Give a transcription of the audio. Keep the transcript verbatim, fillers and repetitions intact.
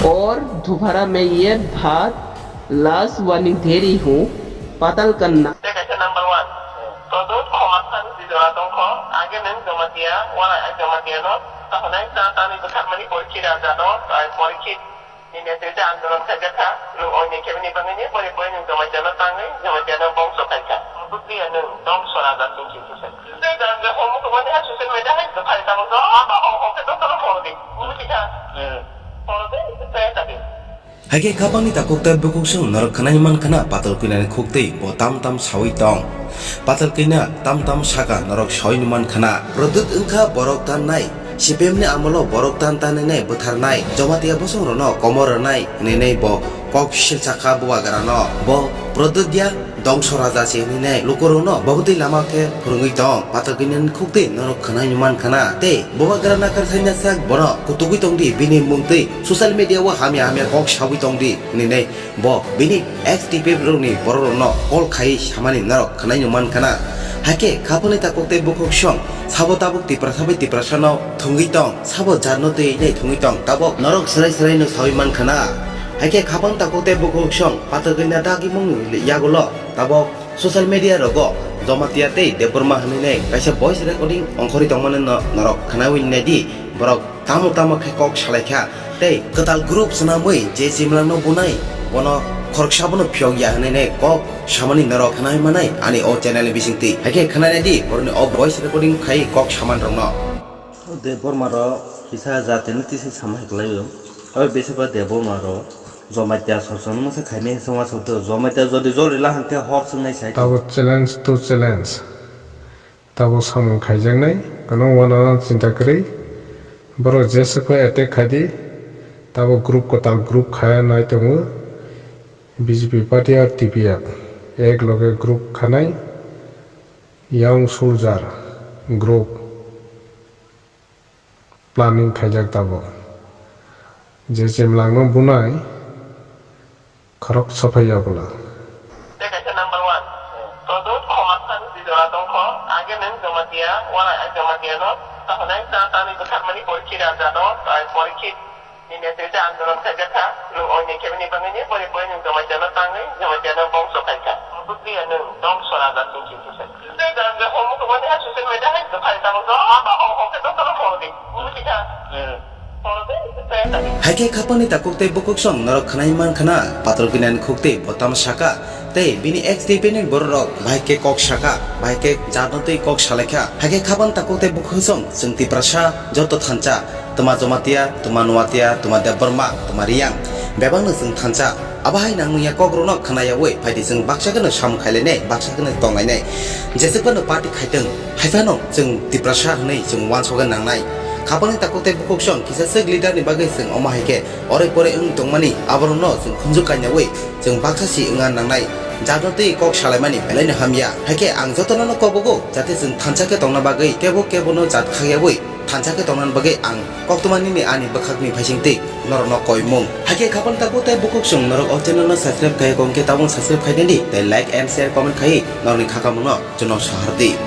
और दोबारा मैं ये बात लास्ट वार्निंग दे रही हूँ, पाताल कन्या। Tei kaisa number one, Pradyot khoma thani di jora tongkho, age nwng Jamatia, wala ai Jamatia no, tahonai ta tani bwtharmani Porikhi Raja no, ai Porikhi ni netritwe andolon khaijak kha, nwng oini khe bini bagwi ni, boni pore nwng Jamatia no tangwi, Jamatia no bongso khai kha. Bwtwi ya nwng dongso raja sing sing kisa. Tei jang je homo kwbani hai social media hai kwthai tabuk joto hom hom khe joto no phone di. Buji kha. Phone di, tei ta di. Haikhe khapangni takhuk tei bukhuksong norok khwnai man khna patal kwinani khuktwi bo tam tam sawi tong. Patal kwina tam tam saka norok sawi man khna. Pradyot wngkha borok tannai. C P M ni amolo borok tan tanwi nai bwtharnai. Jamatia bosong rono komor rwnai hwnwi nai bo kok silsa kha bubagra no. Bo Pradyot ya dongso raja se hinwi nai lukurokno bobotwi lama khe phwrwngwi tong. Patal kwinani khuktwi norok khwnai man khna. Tei bubagra nakarthaina sak bono kutugwi tongdi bini mungtwi social media o hamya hamya kok sawi tongdi hinwi nai bo bini ex T P F rokni bororokno call khai samani norok khwnai man khna. Haikhe khapangni takhuk tei bukhuksong sabo tabuk Tiprasa bai Tiprasano thwngwi tong, sabo jarno twi nai thwngwi tong, tabuk norok swrai swraino sawi man khna. Haikhe khapang takhuk tei bukhuksong patal kwina dagimungni yagulo tabuk social media rogo Jamatia tei Debbarma hwnwi nai kaisa voice recording ongkhorwi tongmani no norok khnawi naidi, borok tamo tamo khe kok salaikha tei kwtal group swnamwi je chimlangno bunai bono khoroksa bono phiyok ya hwnwi nai kok samani norok khnai manai ani o channel ni bisingtwi. Haikhe khnainaidi borokni o voice recording khai kok saman rokno. Debbarma rok kisa jatini tisi samai kwlaio. Abo bisi ba Debbarma rok Jamatia sosong masa khaimai se uansukha, Jamatia jodi joli lahang khe hor swngnai sai. Tabuk challenge to challenge. Tabuk samung khaijaknai, ano uanano chinta kwrwi. Borok jeswk phai attack khaidi, tabuk group kwtal group khaya nai tongo. B J P party ar T P F ek loge group khanai, Young Soldier group. Planning khaijak tabuk. Je chimlangno bunai khorok sophai yagulo. Tei kaisa number one, Pradyot khoma thani di jora tongkho, age nwng Jamatia, wala ai Jamatia no, tahonai ta tani bwtharmani Porikhi Raja no, tai Porikhi ni netritwe andolon khaijak kha, nwng oini khe bini bagwi ni, boni pore nwng Jamatia no tangwi, Jamatia no bongso khai kha. Bwtwi ya nwng dongso raja sing sing kisa. Haikhe khapangni takhuk tei bukhuksong norok khwnai man khna, patal kwinani khuktwi bo tamo saka, tei bini ex T P ni bororok bahai khe kok saka, bahai khe jatno twi kok salaikha. Haikhe khapang takhuk tei bukhuksong chwng Tiprasa joto thansa, twma Jamatia, twma Nuatia, twma Debbarma, twma Riyang, bebakno chwng thansa. Abo hai nang nungya kok rokno khna yaui phaidi chwng baksa kheno samung khailainai, baksa kheno tonglainai. Jeswk phano party khaitwng, hai phano chwng Tiprasa hwnwi chwng uansukna nangnai. Khapangni takhuk tei bukhuksong kisa swk leader ni bagwi chwng omo hai khe orai porai wng tongmani, aborokno chwng khunju kainaui chwng baksa si wngna nangnai. Jatno twi kok salaimani belaino hamya. Hai khe ang jotono no kobogo, jate chwng thansa khe tongna bagwi kebo kebono jat khakyaui thansa khe tongna bagwi ang koktwma nini ani bwkhakni phaisingtwi norokno koimung. Hakhe khapang takhuk tei bukhuksong norok o channel no subscribe khai kong khe tabung subscribe khai di tei like and share comment khai norokni khakamungno chwngno sahardi.